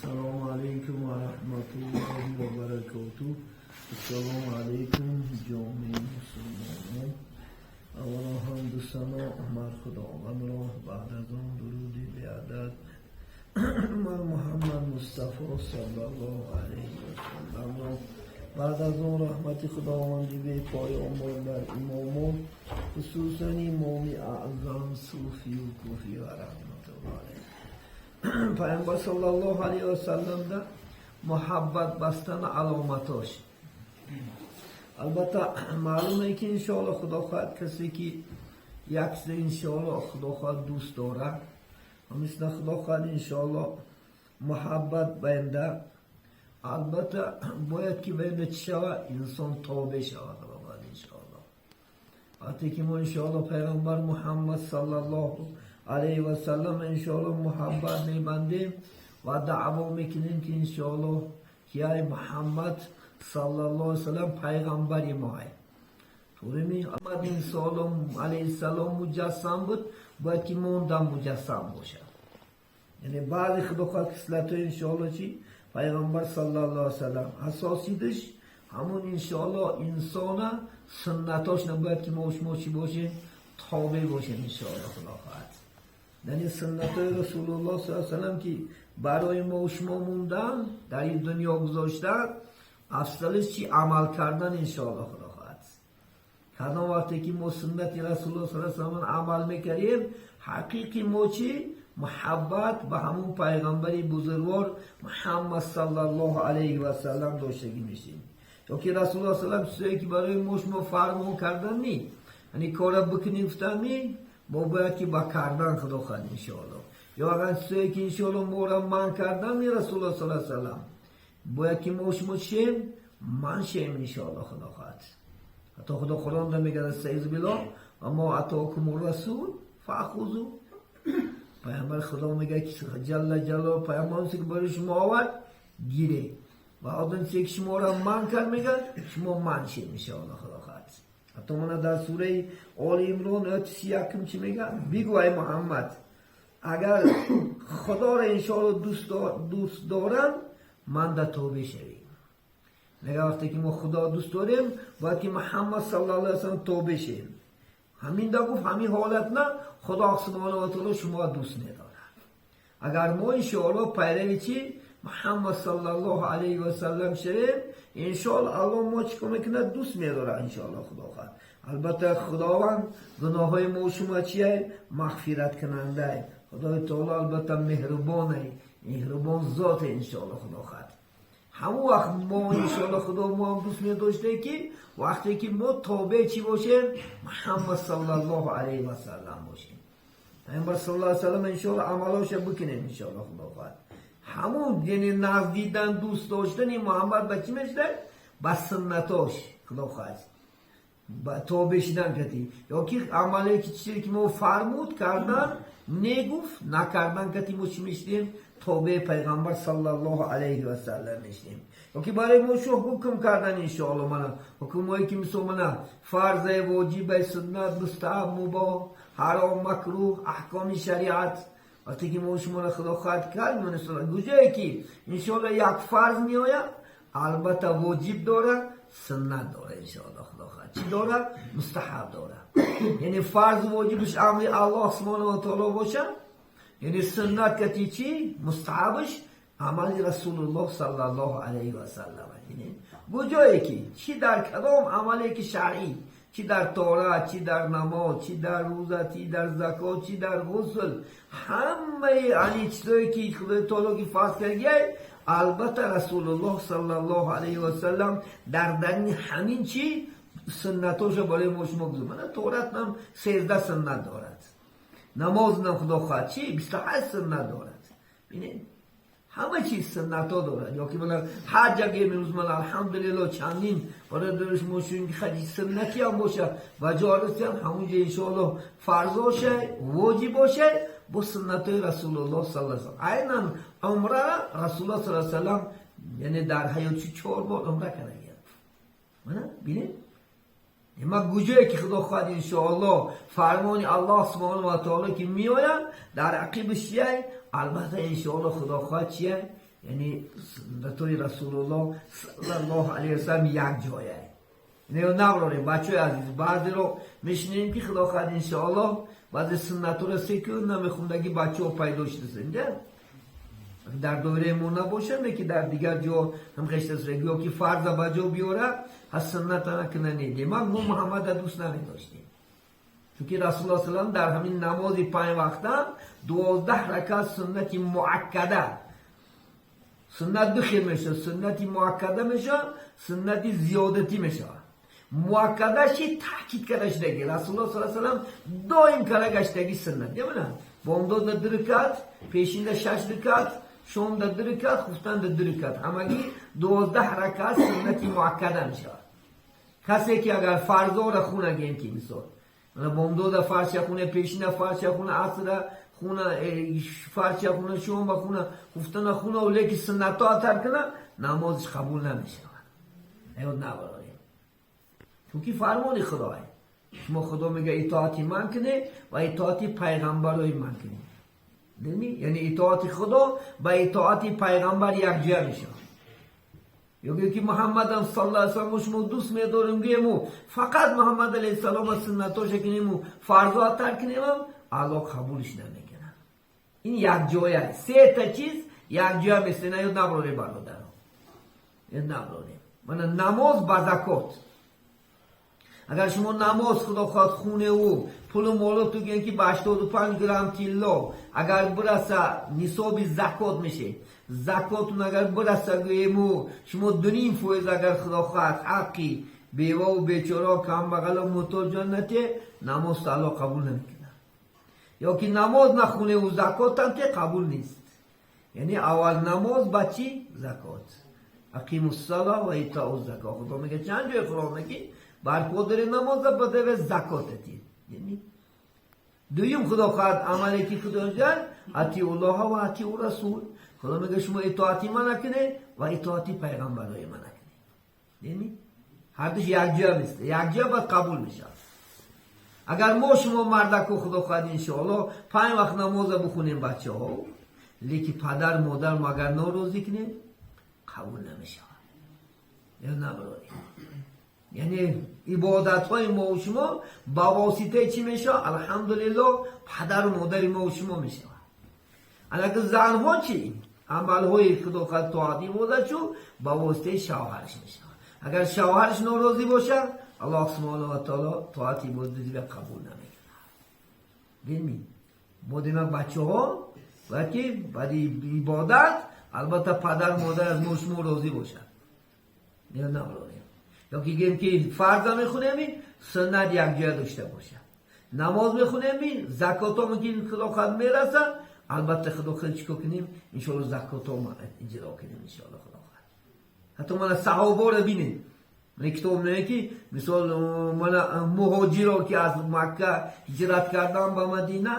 Салому алейкум ва раҳматуллоҳи ва баракотуҳ. Ассалому алейкум, ҷомеаи мусулмонон. Аввалан ҳамду сано бар Худовандро, баъд аз он дуруди беадад бар Муҳаммад Мустафо саллаллоҳу алайҳи васалламро, баъд аз он раҳмати Худованди бепоён бар имомон, хусусан имоми аъзам Суфию Куфӣ ва раҳматуллоҳи алайҳ. Пайғамбар саллаллоҳу алайҳи васалламда муҳаббат бастан аломатош. Албатта, маълуме ки иншоалло Худо хоҳад, касе ки як чизе иншоалло Худо хоҳад дӯст дорад, мисли Худо хоҳад иншоалло муҳаббат баинда, албатта бояд ки баинда чӣ шавад? Инсон тобеъ шавад, Худо хоҳад иншоалло. Вақте ки мо иншоалло Пайғамбар Муҳаммад саллаллоҳу алайҳи васаллам иншоалло муҳаббат мебандем ва даъво мекунем, ки иншоалло ки ай Муҳаммад саллаллоҳу алайҳи васаллам пайғамбари моҳ. Туғрими Муҳаммад иншоалло алайҳиссалом муҷассам буд, бояд ки мондам муҷассам бошад. Яъне баъзе Худо хоҳад хислатҳои иншоалло чи Пайғамбар саллаллоҳу алайҳи васаллам асосидиш ҳамун иншоалло инсона суннатош набояд ки мо шумо чӣ бошем? Тобеъ бошем иншоалло Худо хоҳад. Яъне суннатҳои Расулуллоҳ саллаллоҳу алайҳи васаллам ки барои мо шумо мондан, дар ин дунё гузоштан, афзалиш чи? Амал кардан иншоалло Худо хоҳад. Кадом вақте ки мо суннати Расулуллоҳ саллаллоҳу алайҳи васаллам амал мекардем, ҳақиқи мо чи? Муҳаббат ба ҳамун пайғамбари бузургвор Муҳаммад саллаллоҳу алайҳи васаллам доштагӣ мешем. Ё ки Расулуллоҳ саллам чизое ки барои мо шумо фармон кардан ни, яъне кора бикунем гуфтан ни, мо бояд ки ба кардан Худо хоҳад иншоалло. Ё агар чизое ки иншоалло моро манъ кардан ни Расулуллоҳ саллаллоҳу алайҳи васаллам, бояд ки мо шумо чием? Манъ шем иншоалло Худо хоҳад. Ҳатто Худо Қуръонда мегӯяд: астаизу биллоҳ, ва мо атокумур расул фахузу. Пайғамбар Худо мегӯяд ки ҷалла ҷалолу, пайғамбар ки барои шумо овард, гире, ва он чизе ки шуморо манъ кард, мегӯяд, шумо манъ шед иншоалло Худо хоҳад. Ҳатто мана дар сураи Оли Имрон ояти 31 чӣ мегӯяд? Бигӯ, ай Муҳаммад, агар Худоро иншоалло дӯст дорам, ман да тобеъ шавем. Мега, вақте ки мо Худо дӯст дорем, бояд ки Муҳаммад саллаллоҳу алайҳи васаллам тобеъ шавем. Ҳамин да гуфт, ҳамин ҳолат на Худо субҳонаҳу ва таъоло шумо дӯст медорад. Агар мо иншоалло пайрави чи Муҳаммад саллаллоҳу алайҳи васаллам шавем, иншоалло Аллоҳ мо чӣ кор мекунад? Дӯст медорад иншоалло Худо хоҳад. Албатта, Худованд гуноҳҳои мо шумо чие? Мағфират кунандай. Худои таоло албатта меҳрубоне, меҳрубон зоте иншоалло Худо хоҳад. Ҳамон вақт мо иншоалло Худо мо ҳам дӯст медоште, ки вақте ки мо тобеъ чӣ бошем? Муҳаммад саллаллоҳу алайҳи васаллам бошем. Пайғамбар саллаллоҳу алайҳи васаллам иншоалло амалоша бикунем иншоалло Худо хоҳад. Ҳамун яъне наздидан, дӯст доштани Муҳаммад ба чӣ мешавад? Ба суннатош Худо хоҳад. Ба тобеъ шидан кати. Ё ки амале ки чизе ки мо фармуд кардан, негуфт, накардан кати мо чӣ мешудем? Тобеи пайғамбар саллаллоҳу алайҳи васаллам мешудем. Ё ки барои мо шо ҳукм кардан иншоалло, мана ҳукмҳое ки мисол мана фарзе, воҷибе, суннат, мустаҳаб, мубоҳ, ҳаром, макрӯҳ, аҳкоми шариат. Вақте ки мо шуморо Худо хоҳад кард, куҷое ки иншоалло як фарз меояд, албатта воҷиб дорад, суннат дорад иншоалло Худо хоҳад. Чӣ дорад? Мустаҳаб дорад. Яъне фарз, воҷибаш амри Аллоҳ субҳонаҳу ва таоло бошад, яъне суннат кати чӣ? Мустаҳабаш амали Расулуллоҳ саллаллоҳу алайҳи васаллам. Куҷое ки чӣ дар кадом амале ки шаръӣ, чӣ дар тоҳорат, чӣ дар намоз, чӣ дар рӯза, чӣ дар закот, чӣ дар ғусл, ҳамаи ани чизое ки Худои таоло ки фарз кардагиай, албатта Расулуллоҳ саллаллоҳу алайҳи васаллам дар дарини ҳамин чӣ суннатоша барои мо шумо гузошт. Мана тоҳоратам 13 суннат дорад, намознам Худо хоҳад чӣ 28 суннат дорад. Бинед, ҳама чиз суннатҳо дорад. Ё ки мана ҳаҷ агем, имрӯз мана алҳамдулилло чандин бародарш мо шудем ки хаҷи суннатӣ ҳам боша ва ҷо расиям, ҳамунҷо иншоалло фарзоша, воҷиб боша, бо суннатҳои Расулуллоҳ саллаллоҳу алайҳи васаллам. Айнан умрара Расулуллоҳ саллаллоҳу алайҳи васаллам Яъне дар ҳаётши 4 бор умра кардагиям. Мана бинед, ма куҷое ки худо хоҳад иншоаллоҳ фармони Аллоҳ субҳонаҳу ва таоло ки меояд, дар ақибаш чия? Албатта иншоаллоҳ худо хоҳад чия? Яъне суннатои Расулуллоҳ саллаллоҳу алайҳи васаллам як ҷоя. Не наброрем, бачаҳои азиз, баъзеро мешунем ки худо хоҳад иншоаллоҳ баъзе суннатҳоро секун намехундаги бачаҳо пайдо шудасанд. Дар доираи мо набошад, леки дар дигар ҷо ҳам хештаст, ё ки фарза ба ҷо биёра, ҳас сунната накуна. Не, демак мо Муҳаммада дӯст намедоштем, чунки Расулуллоҳ салам дар ҳамин намози панҷ вақта 12 ракат суннати муаккада. Суннат ду хел мешавад: суннати муаккада мешавад, суннати зиёдатӣ мешавад. Муаккада чи? Таъкид карда шудаги, Расулуллоҳ саллаллоҳу алайҳи васаллам доим карда гаштаги суннат. Ямана бомдодда ду ракат, пешинда шаш ракат, шомда ду ракат, хуфтанда ду ракат, ҳамагӣ 12 ракат суннати муаккада мешавад. Касе ки агар фарзора хунагем, ки мисол бомдода фарзша хуна, пешина фарзша хуна, асра хуна, фарзша хуна, шома хуна, хуфтана хуна, леки суннатҳо тарк куна, намозиш қабул намешавад. Эёд набарорем, чунки фармони худое. Шумо худо мега: итоати ман кунед ва итоати пайғамбарои ман кунед. Яъне итоати худо ба итоати пайғамбар якҷоя мешавад. Ё гӯё ки Муҳаммадам саллаллоҳу алайҳи васаллам шумо дӯст медорем гӯему, фақат Муҳаммад алайҳиссалома суннатоша кунему, фарзоа тарк кунемам, Аллоҳ қабулш намекунад. Ин якҷоя, сета чиз якҷоя месена. Ёд наброрем, бародаро, ёд наброрем. Мана намоз ба закот. Агар шумо намоз худо хоҳад хуневу пулу молоту гӯем ки ба 85 грамм тилло агар бираса, нисоби закот меше. Закотун агар бираса, гӯему шумо 2,5% агар худо хоҳад ҳаққи беваву бечора, камбағалу муҳтоҷон нате, намоз Аллоҳ қабул намекунад. Ё ки намоз нахуневу закотам те, қабул нест. Яъне аввал намоз, ба чӣ? Закот. أقيموا الصلاة وإيتاء الزكاة. Худо мега чанд ҷои Қуръон меги: барпо дори намоза, бадаве закотати. Дуюм, худо хоҳад амале ки худо ҷан: أطيعوا الله وأطيعوا الرسول. Худо мега: шумо итоати мана кунед ва итоати пайғамбарои мана кунед. Яъне ҳардуш якҷоя мисли якҷоя баъд қабул мешавад. Агар мо шумо мардаку худо хоҳад иншоаллоҳ панҷ вақт намоза бихонем, бачаҳо, леки падар модар магар норозӣ кунем, қабул намешавад. Ё набарорем, яъне ибодатҳои мову шумо ба воситаи чӣ мешавад? Алҳамдулиллоҳ, падару модари мову шумо мешавад. Анаки занҳо чӣ? Амалҳои худо хоҳад тоат ибодатшу ба воситаи шавҳараш мешавад. Агар шавҳараш норозӣ бошад, Аллоҳ субҳонаҳу ва таоло тоати ибодатиро қабул намекунад. Дидми, мо демак бачаҳо бояд ки баъди ибодат албатта падару модар аз мо шумо розӣ бошад. Ё набарорем, ё ки гӯем ки фарза мехонеми, суннат якҷоя дошта бошад. Намоз мехонеми, закото мумкин худо хоҳад мерасад, албатта худо хоҳад чӣ кор кунем? Иншоалло закото иҷро кунем, иншоалло худо хоҳад. Ҳатто мана саҳобаро бинед. Мана китоб мегӯяд ки мисол мана муҳоҷиро ки аз Макка ҳиҷрат кардан ба Мадина,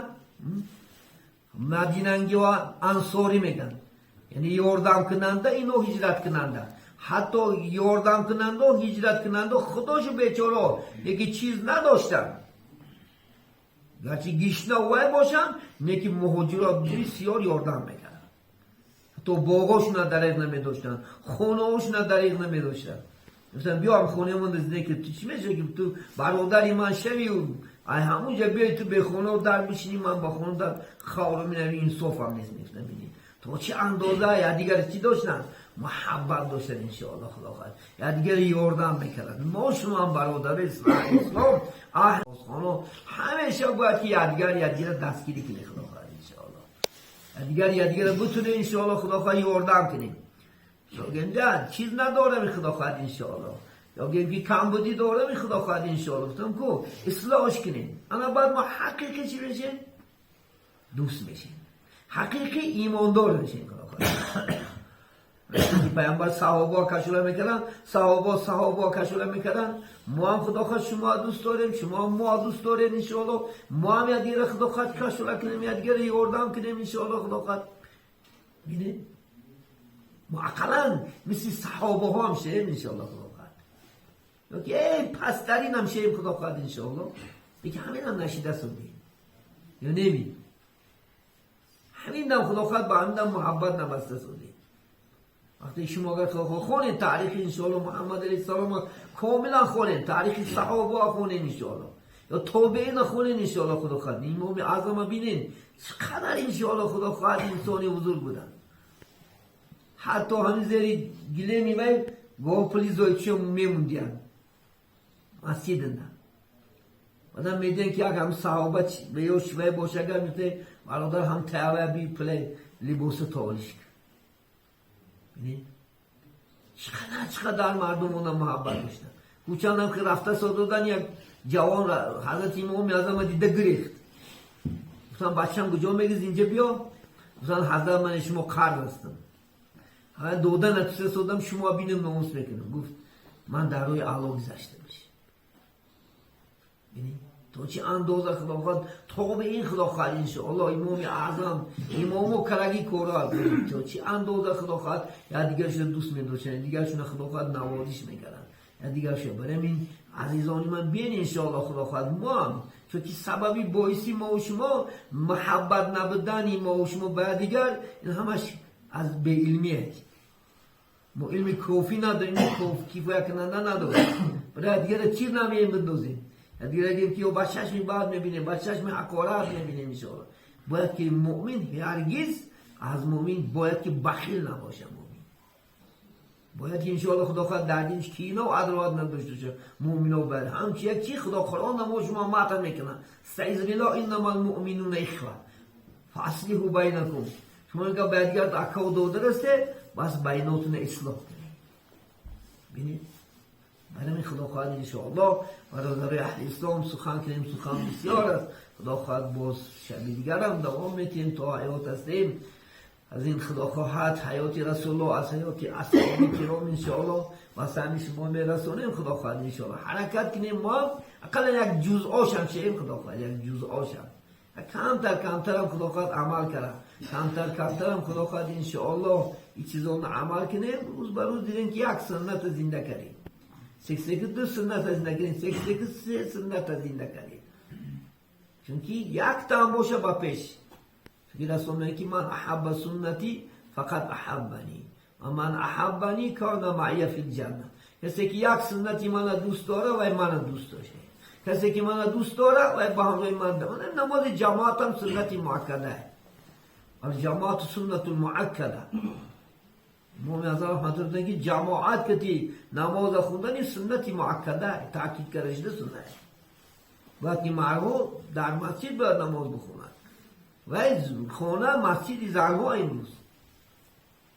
мадинангиҳо ансорӣ мегӯянд, яъне ёрдамкунанда. Ино ҳиҷраткунанда, ҳатто ёрдамкунанда, ҳиҷраткунанда, худошу бечоро, леки чиз надоштанд, гарчи гишна вай бошанд, леки муҳоҷиро бисёр ёрдам мекарданд. Ҳатто боғошуна дареғ намедоштанд, хонаҳошуна дареғ намедоштанд. Гуфтанд: биё хонаи наздик, ту чӣ мешавӣ ки ту бародари ман шавӣ, ай ҳамунҷа биёй, ту бехона дар бишинӣ, ман ба хона дар хавро минави, инсофам нест. Мегуфтам, бинӣ то чӣ андоза якдигар чӣ доштанд, муҳаббат доштанд. Иншоалло худо хоҳад якдигари ёрдам мекарданд. Мо шумо ҳам бародари ислом, аҳли ҳамеша бояд ки якдигар якдигара дастгирӣ кунем. Худо хоҳад иншоалло якдигар якдигара бутунем, иншоалло худо хоҳад ёрдам кунем. Чиз надорам, худо хоҳад иншоалло, ё гӯем ки камбудӣ дорам, худо хоҳад иншоалло, гуфтам ку ислоҳш кунем. Ана баъд мо ҳақиқӣ чӣ мешем? Дӯст мешем, ҳақиқӣ имондор мешем. Худо хоҳад пайғамбар саҳобо кашола мекарданд, саҳобо саҳобо кашола мекарданд. Мо ҳам худо хоҳад шумо дӯст дорем, шумо мо дӯст дорем. Иншоалло мо ҳам якдигара худо хоҳад кашола кунем, якдигара ёрдам кунем, иншоалло худо хоҳад. Бинед. ما اقلا مثل صحابه ها هم شیم انشاءالله خدا خواهد. یا که ای پسترین هم شیم خدا خواهد انشاءالله. دیگه همین هم نشیده سودیم یا نمی همین هم خدا خواهد با همین هم محبت نبسته سودیم. وقتی شما اگر خونین تاریخ انشاءالله محمد علیه السلام کاملا خونین، تاریخ صحابه خونین انشاءالله، یا تابعین خونین انشاءالله خدا خواهد. امام اعظم بینین چقدر انشاءالله خدا خواهد انسانی بزرگ بودن. حتی همین زیری گله میوه گاو پلی زایچه میموندین مسجدنده. بعدم میدین که یک هم صحابه به یا شوه باشه اگر میته برادر هم تعوه بی پلی لباس تالیش. ببینید چقدر مردم اونم محبت داشتن. کوچندم که رفته سادادن یک جوان را حضرت امام اعظم دیده گریخت. گفتم بچم کجا میگیز اینجا بیا. گفتن حضرت من شما قرض هستم. حالا دودن نتوسته سادم شما بینم ناموس میکنم. گفت من در روی اعلا گذشته میشه. ببینید تا چه اندازه خدا خواهد تا به این خدا خواهد انشاءالله امام اعظم امامو کرگی کورا تا چه اندازه خدا خواهد یا دیگرشون دوست می‌داشتن، دیگرشون خدا خواهد نوازش میکردن، یا دیگرشون. برای این عزیزان من بین انشاءالله خدا خواهد ما هم چون که سببی باعثی ما و شما محبت نبودنی ما و شما به دیگر این همش از بی علمیه. ما علم کافی نداریم، کفایت کننده نداریم. برای دیگر چی نمی‌ایم بندازیم. دیگه دیگه که با چشم بعد می‌بینیم، با چشم حقارت می‌بینیم انشاءالله. باید که مؤمن هرگز از مؤمن باید که بخیل نباشه. مؤمن باید که انشاءالله خدا خواهد در دینش کینه و عداوت نداشته باشه. مؤمنا باید همچی یک چی خدا قرآن نماز شما مطرح میکنه. استعیذ بالله انما المؤمنون اخوه فاصلحوا بینکم. شما اینکه باید دیگر اکا و دو درسته بس بیناتون اصلاح کنید. ببینید برای خدا خواهد انشاءالله برادرای اهل اسلام سخن کنیم، سخن بسیار است. خدا خواهد باز شب دیگر هم دوام میتیم تا حیات هستیم. از این خدا خواهد حیات رسول الله، از حیات اصحاب کرام انشاءالله و سهم شما میرسونیم. خدا خواهد انشاءالله حرکت کنیم ما اقلا یک جزء آشم شیم. خدا خواهد یک جزء آشم کمتر کمتر هم خدا خواهد عمل کرد، کمتر کمتر هم خدا خواهد انشاءالله این چیزان عمل کنیم. روز به روز دیدیم که یک سنت زنده کردیم، 82 سنت زنده کردیم، 83 سنت زنده کردیم. چونکی یک تا هم باشه با پیش. چونکی رسول میگه که من احب سنتی فقط احبنی و من احبنی کان معی فی الجنه. کسی که یک سنتی من دوست داره و من دوست داشته، کسی که من دوست داره و با همراه من داره. نماز جماعت هم سنتی مؤکده، الجماعت سنت مؤکده. امام اعظم رحمت الله که جماعت کتی نماز خوندن سنتی مؤکده، تاکید کرده شده سنت. باید که مردم در مسجد باید نماز بخونند و خانه مسجد زنها امروز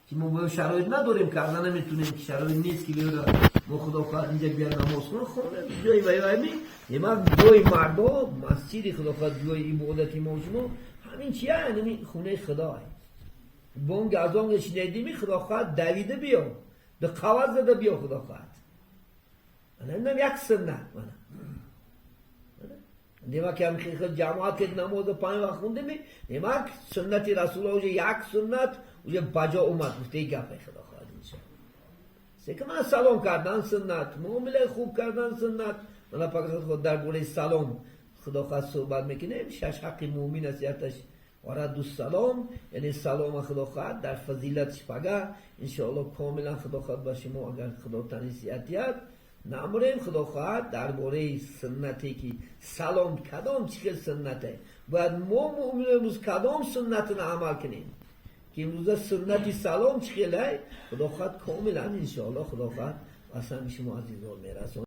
که ما باید شرایط نداریم که اصلا نمیتونیم، که شرایط نیست که بیاد ما خدا خواهد اینجا بیاد نماز خونه، خونه جای وای می یه جای مردم مسجد خدا خواهد جای عبادتی ما شما همین چیه، یعنی خونه خدا. بانگ از آن شنیدیم خدا خواهد دویده بیا به قواز زده بیا خدا خواهد. من یک سنت من دیما که هم خیلی جماعت که نماز پنج وقت خونده می دیما سنت رسول الله یک سنت اوجه بجا اومد گفته گپ خدا خواهد انشاءالله. سه که من سلام کردن سنت، معامله خوب کردن سنت. من فقط خود درباره سلام خدا خواهد صحبت میکنیم. شش حق مؤمن است، یکتاش ورد السلام، یعنی سلام خدا خواهد در فضیلت پگه انشاءالله کاملا خدا خواهد با شما اگر خدا تنیسیتیت نمریم خدا خواهد درباره سنتی که سلام کدام چه سنته باید ما مؤمن امروز کدام سنت رو عمل کنیم که امروز سنتی سلام چه خدا خواهد کاملا انشاءالله خدا خواهد اصلا شما عزیزان میرسون.